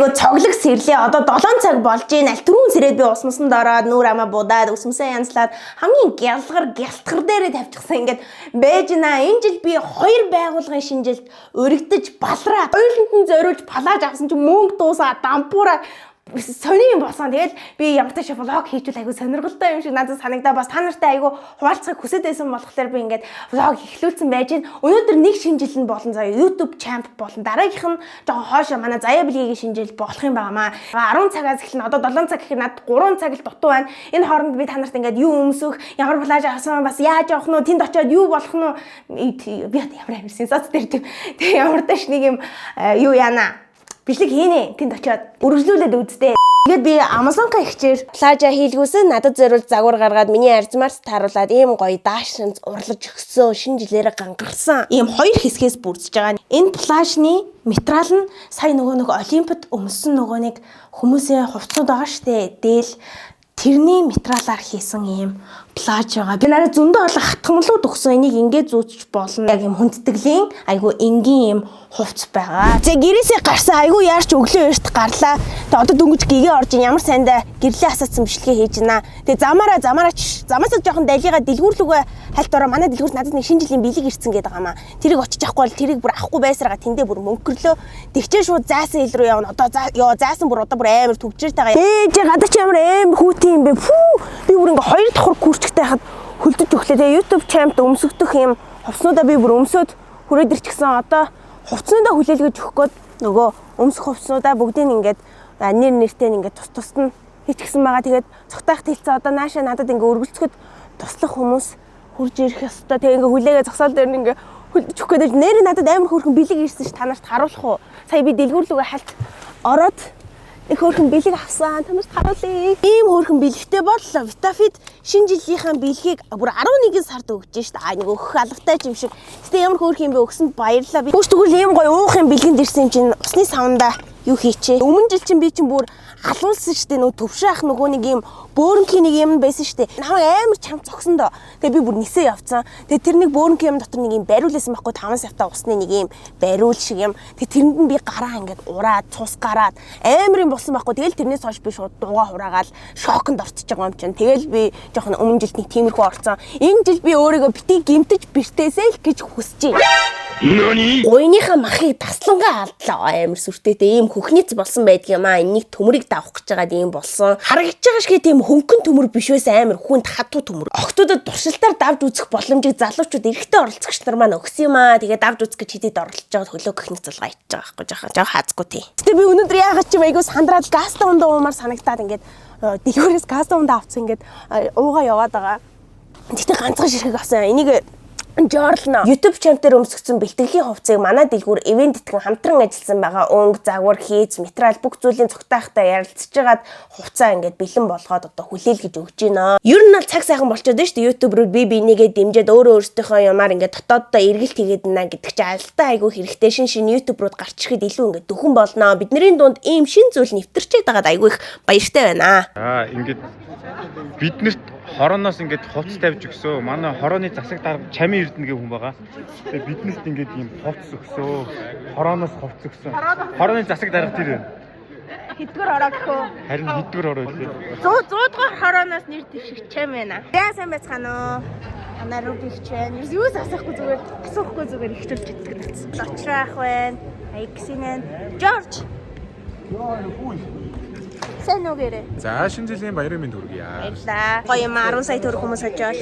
Айгу цоглог сэрлээ. Одоо 7 цаг болж байна. Аль түрүүн сэрээд би ус мусанд ороод нүүр амаа будаад ус мусаа янзлаад хамгийн гялгар гялтгар дээрээ тавьчихсан ингээд байж гинэ. Энэ жил би хоёр байгууллагын шинэ жилд өргөдөж балраа. Хоёуланд нь зориулж палааж авсан чинь мөнгө дуусаа дампуураа сони юм болсон. Тэгэл би ямар ч тааш vlog хийчихвэл айгу сонирхолтой юм шиг надад санагдаа. Бас та нартай айгу хуваалцахыг хүсэж байсан болохоор би ингээд vlog эхлүүлсэн байж гин. Өнөөдөр нэг шинэ жил нь болон заяа YouTube champ болон дараагийнх нь жоохон хойшоо манай Заяа Билгийн шинэ жил болох юм байгаамаа. 10 цагаас эхэлнэ. Одоо 7 цаг гэхээр надад 3 цаг л дутуу байна. Энэ хооронд би та нарт ингээд юу өмсөх, ямар плаж авсан, бас яаж явах нь, тэнд очиод юу болох нь би одоо ямар амир сенсац дээр тийм. Тэг ямар тааш нэг юм юу яана. Бичлэг хийнэ. Тэнд очиод үргэлжлүүлээд үзтээ. Тэгээд би Амазонка ихчээр плажа хийлгүүсэн надад зориулж загвар гаргаад миний арзмаарт тааруулаад ийм гоё даашинз урлаж өгсөн шинэ жилээрээ гангарсан. Ийм хоёр хэсгээс бүрдэж байгаа. Энэ плажны материал нь сая нөгөө нэг Олимпиад өмссөн нөгөө нэг хүмүүсийн хувцсууд байгаа штэ. Дээл тэрний материалаар хийсэн ийм плаж байгаа. Би нараа зөндөө олон хатгамлууд өгсөн. Энийг ингээд зүүцч болно. Яг юм хүндэтгэлийн айгүй энгийн юм хувцс байгаа. За гэрээсээ гарсан айгүй яарч өглөө эрт гарлаа. Тэгээ одоо дөнгөж гэгээ орж ин ямар сайндаа гэрлээ асаацсан бичлэгээ хийж гинэ. Тэгээ замаараа замаараа замаасаа жоохон далигаа дэлгүүрлүүгээ хальт ороо манай дэлгүүрт надад нэг шинэ жилийн бэлэг ирсэн гэдэг байгаа маа. Тэрийг очиж авахгүй бол тэрийг бүр авахгүй байсараа тэндээ бүр мөнгөрлөө. Тэгчээ шууд зайсан хил рүү явна. Одоо ёо зайсан бүр одоо бүр амар төгжртэй байгаа. Ээж гадаа чи ямар амар хүүтэн юм бэ? Фүү би бүр ингээ хоёр давхар күрчгтэй хахад хөлдөж өглөө. Тэгээ YouTube champ өмсөгдөх юм хувцснуудаа би бүр өмсөд хүрээд ирчихсэн. Одоо хувцснуудаа хүлээлгэж өгөх гээд нөгөө өмсөх хувцснуудаа бүгдийг ингээд нэр нэртэй ингээд тус тусд нь хийчихсэн байгаа. Тэгээд цогтойх хэлцээ одоо нааша надад ингээ өргөлцөхөд туслах хүмүүс хурж ирэх ёстой. Тэгээ ингээ хүлээгээ зогсоол дээр нь ингээ хөлдөж өгөх гээд нэр надад амар хөөрхөн бэлэг ирсэн ш та нарт харуулах уу? Сая би дэлгүүрлүүгээ хальт ороод нэг хөөрхөн бэлэг авсан. Та нарт харуулъя. Ийм хөөрхөн бэлэгтэй бол Vitafit шинэ жилийнхаа бэлгийг бүр 11 сард өгч шít. Аа нэг өгөх алавтай юм шиг. Гэтэ ямар хөөрхөн юм бэ өгсөнд баярлалаа. Би Хүүш тэгвэл ийм гоё уух юм бэлгэнд ирсэн юм чинь усны савндаа юу хийчээ. Өмнө жил чинь би чинь бүр алуулсан штэ нөгөө төвшин ах нөгөө нэг юм бөөрөнхийн нэг юм байсан штэ. Намайг амар чам зогсон доо. Тэгээ би бүр нисээ явцсан. Тэгээ тэр нэг бөөрөнхийн юм дотор нэг юм бариулсан байхгүй 5 савта усны нэг юм бариул шиг юм. Тэгээ тэрэнд нь би гараа ингээд ураад цус гараад амар юм болсон байхгүй. Тэгэл тэрнээс хойш би шууд дууга хураагаал шоконд орчиж байгаа юм чинь. Тэгэл би жоохон өмнө жилд нэг тиймэрхүү орцсон. Энэ жил би өөрийгөө бити гимтэж бэртээсэй л гэж хүсэж байна. Гуйныхаа махыг таслангаа алдлаа. Амар сүртэйтэй ийм хөхниц болсон байдаг юм аа. Энийг төмөрийг давах гэж байгаад ийм болсон. Харагдж байгаа шиг тийм хөнгөн төмөр биш байсан амар хүнд хатуу төмөр. Охтуудад туршилтаар давж үзэх боломжийг залуучууд эрэгтэй оролцогч нар маань өгсөн юм аа. Тэгээ давж үзэх гэж хэдэд оролцож байгаа хөлөө гөхниц болгоо ичж байгаа байхгүй жоохон жоохон хаазгүй тий. Гэтэ би өнөөдөр яагаад ч юм айгуу сандраад газтай ундаа уумаар санагдаад ингээд дэлгүүрээс газтай ундаа авцсан ингээд уугаа яваад байгаа. Гэтэ ганцхан ширхэг авсан. Энийг жорлно. YouTube champ дээр өмсгдсэн бэлтгэлийн хувцсыг манай дэлгүүр ивент итгэн хамтран ажилласан байгаа. Өнгө, загвар, хийц, материал бүх зүйлийн цогтаахтай ярилцж байгаад хувцаа ингээд бэлэн болгоод одоо хүлээлгэж өгч байна. Ер нь бол цаг сайхан болчиход байна шүү дээ. YouTube руу би бинийгээ дэмжиж өөрөө өөрсдийнхөө юмар ингээд дотооддоо эргэлт хийгээд байна гэдэг чинь алстаа айгүй хэрэгтэй. Шин шин YouTube руу гарч ирэхэд илүү ингээд дөхөн болно. Бидний дунд ийм шин зүйл нэвтэрчээд байгаад айгүй их баяртай байна. Аа ингээд биднэрт хорооноос ингээд хувцс тавьж өгсөө. Манай хорооны засаг дарга Чамин Эрдэнэ гэх хүн байгаа. Тэгээ биднэрт ингээд ийм хувцс өгсөө. Хорооноос хувцс өгсөн. Хорооны засаг дарга тэр байна. Хэддүгээр хороо гэх үү? Харин хэддүгээр хороо илээ. 100 100 дугаар хорооноос нэр дэвшигч юм байна. За сайн байцгаана уу? Манай Руби ихч байна. Ерөөс юус асахгүй зүгээр асуухгүй зүгээр ихчүүлж чаддаг нац. Лочраах байна. Айксинэн. Жорж. Сайн уу гэрээ? За шинэ жилийн баярын мэнд хүргье. Баярлаа. Гоё юм 10 сая төгрөг хүмүүс хожоол.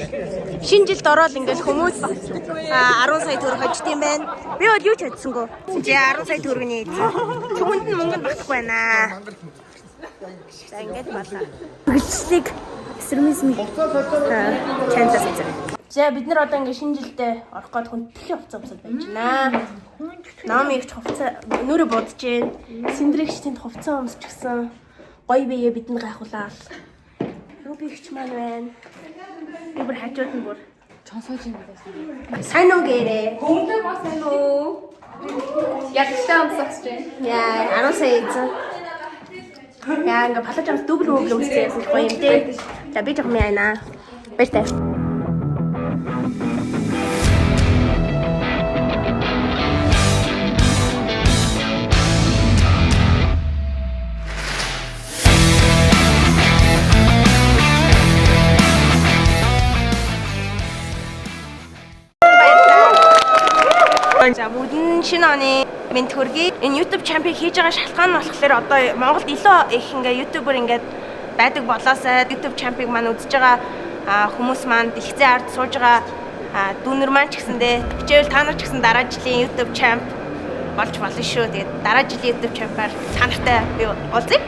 Шинэ жилд ороод ингээл хүмүүс 10 сая төгрөг хожд юм байна. Би бол юу ч хоцсонгүй. Чи 10 сая төгрөгийн эзэн. Түмэнд нь мөнгө нь багтахгүй байна. За ингээд болоо. Бэлтлийг эсэрмизм чанлаас үзээ. За бид нар одоо ингээд шинэ жилдээ орох гээд хүндэтгэлийн хувцас өмсөд байж байна. Номигч хувцас нүрэ будж гин. Синдрэгч тэнд хувцас өмсчихсэн. Гоё бие бидэнд гайхуулаад. Рубигч маань байна. Би бүр хажууд нь бүр Чонсоож юм байсан. сайн уу гэрээ. Хүмүүстээ бас сайн уу? Ядчтай амсагч байна. Яа, 10 сая эзэн. Яа, ингээ палаж амс дүүбл мөбл өмссөн юм гоё юм дээ. За би жоохон яана. Баяртай. нь шинэ оны мэнд хүргэе. Энэ YouTube champ-ыг хийж байгаа шалтгаан нь болохоор одоо Монголд илүү их ингээ YouTuber ингээд байдаг болоосай YouTube champ-ыг маань үзэж байгаа хүмүүс маань, дэлгэцэн ард сууж байгаа дүүнер маань ч гэсэндээ хичээл та нар ч гэсэн дараа жилийн YouTube champ болж болно шүү. Тэгээд дараа жилийн YouTube champ-аар та нартай би уулзъя.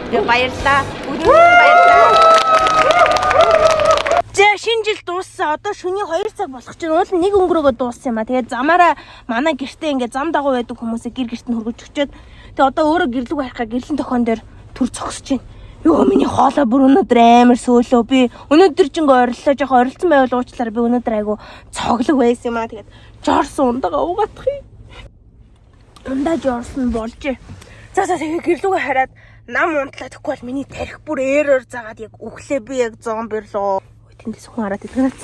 Тэгээ баярлалаа. Бүгдэнд нь баярлалаа. За, шинэ жил дууссан. Одоо шөнийн 2 цаг болох чинь уул нэг өнгөрөөгөө дууссан юм а. Тэгээд замаараа манай гэртээ ингээ зам дагуу байдаг хүмүүсээ гэр гэрт нь хөргөж өчөөд, тэгээд одоо өөрөө гэрлэг харихаа гэрлийн тохион дээр төр зогсож байна. Йоо, миний хоолой бүр өнөөдөр амар сөөлөө. Би өнөөдөр ч ингээ ориллоо, жоохон орилцсон байвал уучлаарай. Би өнөөдөр айгу цоглог байсан юм а. Тэгээд жорсон ундагаа угаатах юм. Ундаа жорсон болжээ. За, тэгээ гэрлүүгээ хараад нам унтлаа. Тэгэхгүй бол миний тархи бүр error заагаад яг өглөө би яг зомби лөө. Тэндээс хүн хараад идэх наац.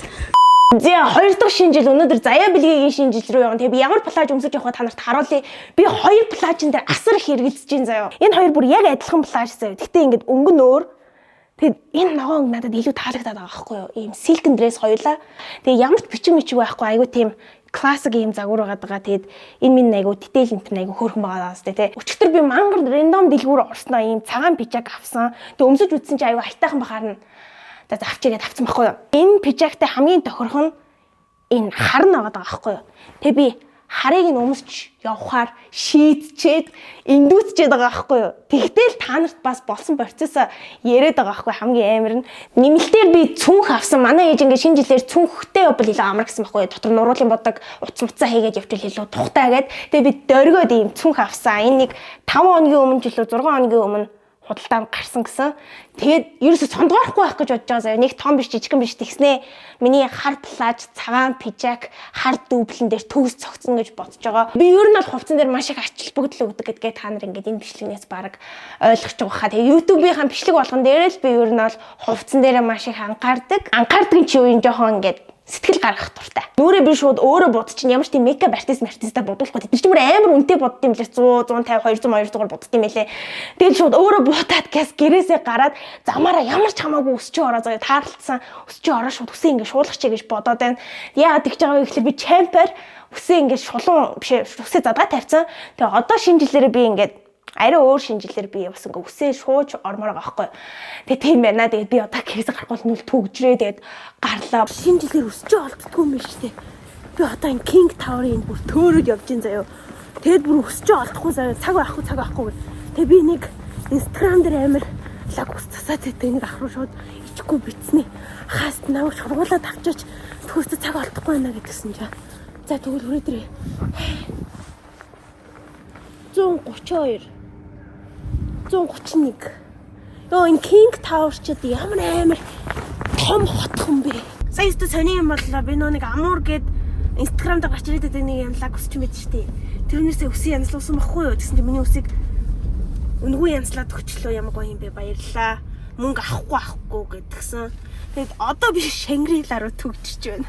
За, хоёр дахь шинэ жил өнөөдөр Заяа Бэлгийн шинэ жил рүү явна. Тэгээ би ямар плаж өмсөж явах вэ, та нарт харуулъя. Би хоёр плажин дээр асар их эргэлзэж байна заяа. Энэ хоёр бүр яг адилхан плаж заяа. Гэхдээ ингээд өнгө нь өөр. Тэгээд энэ ногоон өнгө надад илүү таалагдаад байгаа байхгүй юу? Ийм silken dress хоёулаа. Тэгээ ямар ч бичиг мичиг байхгүй, айгу тийм классик ийм загвар байгаад байгаа. Тэгээд энэ минь айгу detail энэ айгу хөөрхөн байгаа даа тий. Өчигдөр би мангар random дэлгүүр орсноо ийм цагаан пижак авсан. Тэгээд өмсөж үзсэн чи айгу айтайхан бахаар нь за авчигээд авсан байхгүй юу? Энэ пижактай хамгийн тохирох нь энэ хар нь байгаа байхгүй юу? Тэгээ би харыг нь өмсч явхаар шийдчээд эндүүцчээд байгаа байхгүй юу? Тэгтэл та нарт бас болсон процессо яриад байгаа байхгүй, хамгийн амар нь. Нэмэлтээр би цүнх авсан. Манай ээж ингээ шинэ жилээр цүнхтэй явбал илүү амар гэсэн байхгүй юу? Дотор нуруулын бодог, утас муцаа хийгээд явчихвал илүү тухтай гээд. Тэгээ би дөргөөд ийм цүнх авсан. Энэ нэг 5 хоногийн өмнө ч илүү 6 хоногийн өмнө худалдаанд гарсан гэсэн. Тэгээд ерөөсө сондгоорохгүй байх гэж бодож байгаа заяа. Нэг том биш, жижигхэн биш тэгснээ. Миний хар плаж, цагаан пижак, хар дүүблэн дээр төгс цогцсон гэж бодож байгаа. Би ер нь бол хувцсан дээр маш их ач холбогдол өгдөг гэдгээ та нар ингээд энэ бичлэгнээс баг ойлгож байгаа хаа. Тэгээ YouTube-ийн бичлэг болгон дээр л би ер нь бол хувцсан дээр маш их анхаардаг. Анхаардаг нь чи юу юм, жоохон ингээд сэтгэл гаргах дуртай. Нүрээ би шууд өөрөө будчих чинь ямар ч тийм makeup artist артистаа будуулахгүй. Тэд чинь бүр амар үнэтэй будд юм лээ. 100, 150, 200, 200-аар будд юм лээ. Тэгэл шууд өөрөө будаад газ гэрээсээ гараад замаараа ямар ч хамаагүй өсчөө ороо заяа, таарлцсан өсчөө ороо шууд үсээ ингэ шуулгач гэж бодоод байна. Яагаад тэгж байгаа вэ гэхэлээ би champ-аар үсээ ингэ шулуун биш, үсээ задгаа тавьсан. Тэгээ одоо шинэ жилээрээ би ингээд арай өөр шинэ жилээр би бас ингээ үсээ шууж ормоор байгаа байхгүй. Тэгээ тийм байна. Тэгээд би одоо гэрээс гарахгүй бол нүл түгжрээ, тэгээд гарлаа. Шинэ жилээр өсчөө олддгүй юм биш үү? Би одоо энэ King Tower-ын энэ бүр төөрөд явж ин заяо. Тэгээд бүр өсчөө олдохгүй заяо. Цаг байхгүй, цаг байхгүй. Тэгээ би нэг Instagram дээр амар лаг ус засаад байдаг нэг ах руу шууд ичихгүй битснэ. Хааст намайг шургуулад авчаач, төгөөсөө цаг олдохгүй байна гэдгсэн чинь. За, тэгвэл хүрээ дээрээ 132, 131. Йоо, энэ King Tower ч одоо ямар амар том хотхон бэ? Сая өстө сони юм боллоо. Би нөө нэг Амуур гээд Instagram дээр гарч ирээд байдаг нэг юм лаг өсч юм байд штэ. Тэрнээсээ үсээ янзлуулсан байхгүй юу? Тэгсэн чинь миний үсийг үнэгүй янзлаад өгчлөө. Ямар гоё юм бэ? Баярлалаа. Мөнгө авахгүй авахгүй гэдгсэн. Тэгээд одоо би Шангрила руу түгжиж байна.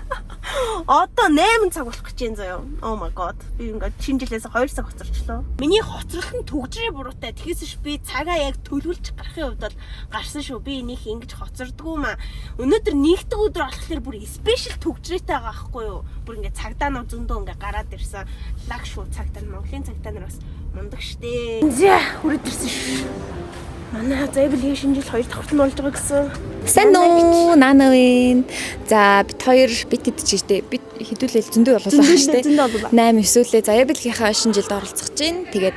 Одоо 8 цаг болох гэж байна заяа. Oh my god. Би ингээд шинэ жилээс 2 цаг хоцорчлоо. Миний хоцролт нь түгжрээ буруутай. Тэгэхээс ш би цагаа яг төлөвлөж гарахын хувьд бол гарсан шүү. Би энийг ингэж хоцордгоо маа. Өнөөдөр нэгдэг өдөр болохоор бүр special түгжрээтэй байгаа байхгүй юу? Бүр ингээд цагдаа нуу зөндөө ингээд гараад ирсэн. Лаг шүү цагдаа нь, Монголын цагдаа нар бас мундаг штэ. За, хүрээд ирсэн шүү. Манай Зайблийн шинэ жил хоёр давхарт нь болж байгаа гэсэн. Сайн уу, Нана вэ? За, бит хоёр, бит хэд ч штэ. Бит хэдүүлэл зөндөө болоолаа штэ. Зөндөө боллоо. 8 9 үлээ Заяа Бэлгийнхаа шинэ жилд оролцох чинь. Тэгээд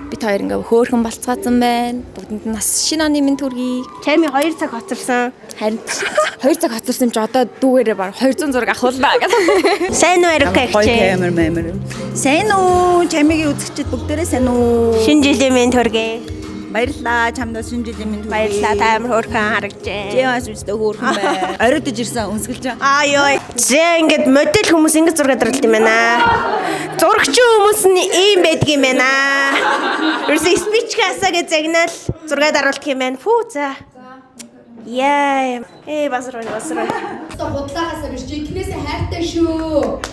бит хоёр ингээ хөөхөн болцгаацсан байна. Бүгдэнд нь бас шинэ оны мэнд хүргэе. Чами 2 цаг хоцорсон. Харин 2 цаг хоцорсон юм чи одоо дүүгээрээ баг 200 зураг авахулнаа гэсэн. Сайн уу, Эрика Гоё ихчээ. камер мамер. Сайн уу? Чамигийн үзэгчид бүгдээрээ сайн уу? Шинэ жилийн мэнд хүргэе. Баярлалаа. Чамдаа шинэ жилийн мэнд хүргэе. Баярлалаа. Та амар хөөрхөн харагдаж. Чи бас үстэй хөөрхөн бай. Оройтож ирсэн өнсгөлж. Аа ёо. За, ингээд модель хүмүүс ингэж зураг даралт юм байна. Зурагчин хүмүүс нь ийм байдаг юм байна. Ерөөсөө speech хасаа гэж загнаал зураг даруулах юм байна. Фүү, за. Яа. Э, басруу басруу. Одоо худлаахаасаа биш, жинкнээсээ хайртай шүү.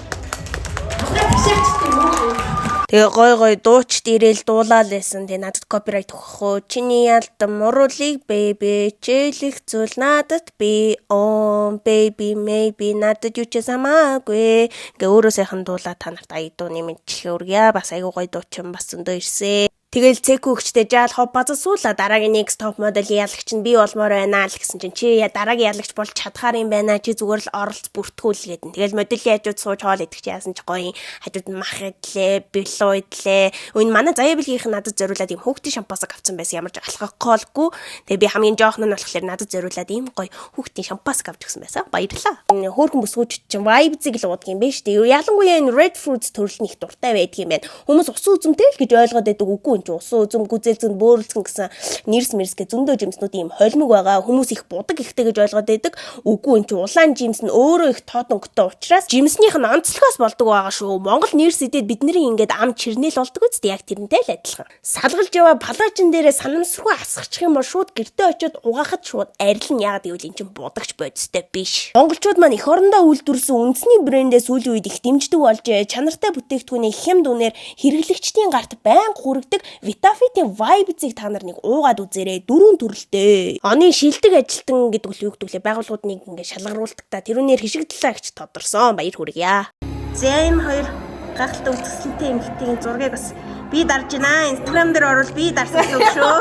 Манай ташаачтай юм уу? Тэгээ гой гой дуучид ирээл дуулаал байсан. Тэгээ надад copyright өгөх үү? Чиний ялдан муруулыг baby чийлэх зүйл надад би oh baby maybe надад юу ч хамаагүй. Ингээ өөрөө сайхан дуулаа, та нарт ая дууны мэндчилгээ хүргье. Бас айгуу гоё дуучин бас зөндөө ирсэн. Тэгэл цэкүү өгчтэй жаал хоп база суула, дараагийн Next Top Model-ийн ялагч нь би болмоор байна л гэсэн чинь чи дараагийн ялагч болж чадхаар юм байна, чи зүгээр л оролц бүртгүүл гэдэг. Тэгэл моделийн хажууд сууж хоол идэх чи яасан ч гоё, хажууд нь мах идлээ, билүү идлээ. Үн манай Заяа бэлгийнх нь надад зориулаад ийм хүүхдийн шампансаг авсан байсан, ямар ч алкоголгүй. Тэгээ би хамгийн жоох нь болохоор надад зориулаад ийм гоё хүүхдийн шампансаг авч өгсөн байсан. Баярлалаа. Хөөрхөн бүсгүүч чинь Vibes-ийг л уудаг юм байна шүү дээ. Ялангуяа энэ red fruits төрөл нь их дуртай байдаг юм байна. Хүмүүс усан үзэмтэй л гэж ойлгоод байдаг, үгүй, энэ чинь усан үзэм, гүзээлзгэн, бөөрөлзгөн гэсэн нэрс мэрсгэ зөндөө жимснүүд ийм холимог байгаа. Хүмүүс их будаг ихтэй гэж ойлгоод байдаг. Үгүй, энэ чинь улаан жимс нь өөрөө их тод өнгөтэй учраас жимснийх нь онцлогоос болдог байгаа шүү. Монгол нэрс идээд бидний ингээд ам чирнэл болдог үст, яг тэрнтэй л адилхан. Салгалж яваа палажин дээрээ санамсаргүй асгачих юм бол шууд гэртээ очиод угаахад шууд арилна. Яагаад гэвэл эн чинь будагч бодистой биш. Монголчууд маань эх орондоо үйлдвэрлэсэн үндэсний брэндээ сүүлийн үед их дэмждэг болжээ. Чанартай бүтээгдэхүүнийг хямд үнээр хэрэглэгчдийн гарт байнга хүргэдэг Vitafit-ийн Vibes-ыг та нар нэг уугаад үзээрэй. Дөрвөн төрөлтэй. Оны шилдэг ажилтан гэдэг үл юу гэдэг лээ. Байгууллагууд нэг ингээд шалгаруулдаг та. Тэрүүнээр хишигдлээ агч тодорсон. Баяр хүргье. За, энэ хоёр гайхалтай үзэсгэлэнтэй эмэгтэйгийн зургийг бас би дарж байна. Instagram дээр оруул, би дарсан гэсэн үг шүү.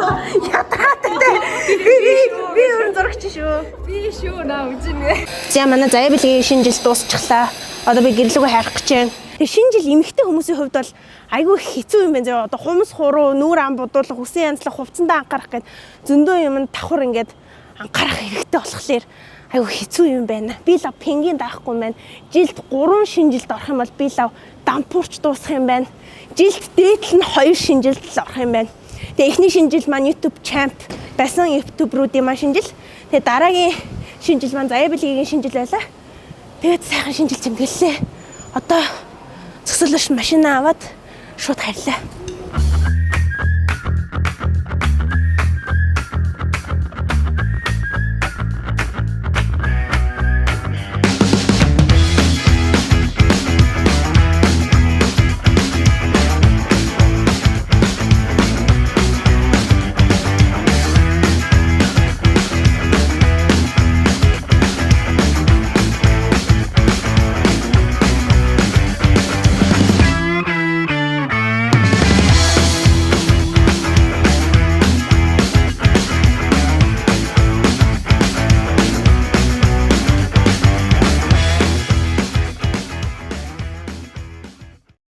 Ядаргаатай те. Би өөр зурагч шүү. Би шүү, наа үжинэ. За, манай Заяа бэлгийн шинэ жил дуусчихлаа. Одоо би гэрлүүгээ харих гэж байна. Тэгээ шинэ жил эмэгтэй хүмүүсийн хувьд бол айгүй хэцүү юм байна. Зөө одоо хумс хуруу, нүүр ам будуулах, үсэн янзлах, хувцсандаа анхаарах гээд зөндөө юм давхар ингээд анхаарах хэрэгтэй болохоор айгүй хэцүү юм байна. Би лав пингийн даахгүй юм байна. Жилд 3 шинэ жилд орох юм бол би лав дампуурч дуусах юм байна. Жилд дээдл нь 2 шинэ жилд л орох юм байна. Тэгээ эхний шинэ жил маань YouTube champ байсан YouTuber-уудын маань шинэ жил. Тэгээ дараагийн шинэ жил маань Заяа бэлгийн шинэ жил байлаа. Тэгээд сайхан шинэ жил тэмдэглэлээ. Одоо зөксөлөш машина аваад шууд харьлаа.